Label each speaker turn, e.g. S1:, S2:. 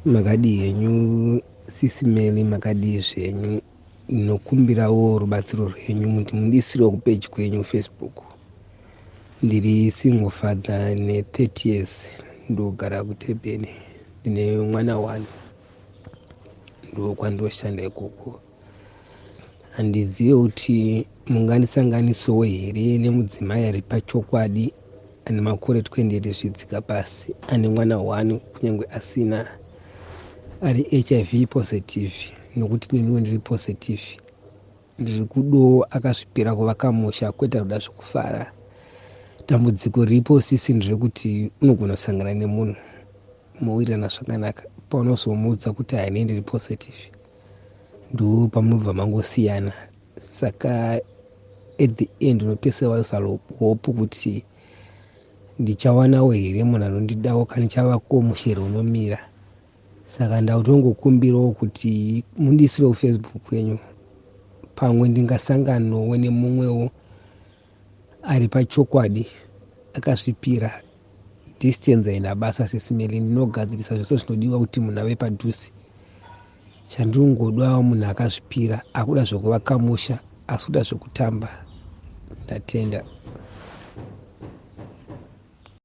S1: Makadii henyu Sisi Melly, makadii zvenyu? Ndinokumbirawo rubatsiro rwenyu kuti mundisirewo kupeji kwenyu Facebook. Ndiri single father ne30 years, ndogara kuDurban, ndine mwana one, ndokwandoshanda ikoko. Handizive kuti mungandisanganisawo here nemudzimai ari pachokwadi, ane makore 28 zvidzika pasi, ane mwana one kunyange asina, ari HIV positive, nokuti neniwo ndiri positive. Ndiri kudawo akazvipira kuvaka musha, kwete kuda zvekufara. Dambudziko riripo, sisi, nderekuti unogona kusangana nemunhu mowirirana zvakanaka, paunozomuudza kuti haine ndiri positive, ndo pamunobva mangosiyana. Saka at the end unopedzisira waisa hope kuti ndichawanawo here munhu anondidawo, kana chavako mushere unomira. Saka ndakutongokumbirawo kuti mundisirewo Facebook kwenyu, pamwe ndingasanganawo nemumwewo ari pachokwadi, akazvipira. Distance haina basa, Sisi Melly, ndinogadzirisa zvose zvinodiwa kuti munhu ave padhuze. Chandinongodawo munhu akazvipira, akuda zvekuvaka musha, asi kuda zvekutamba. Ndatenda.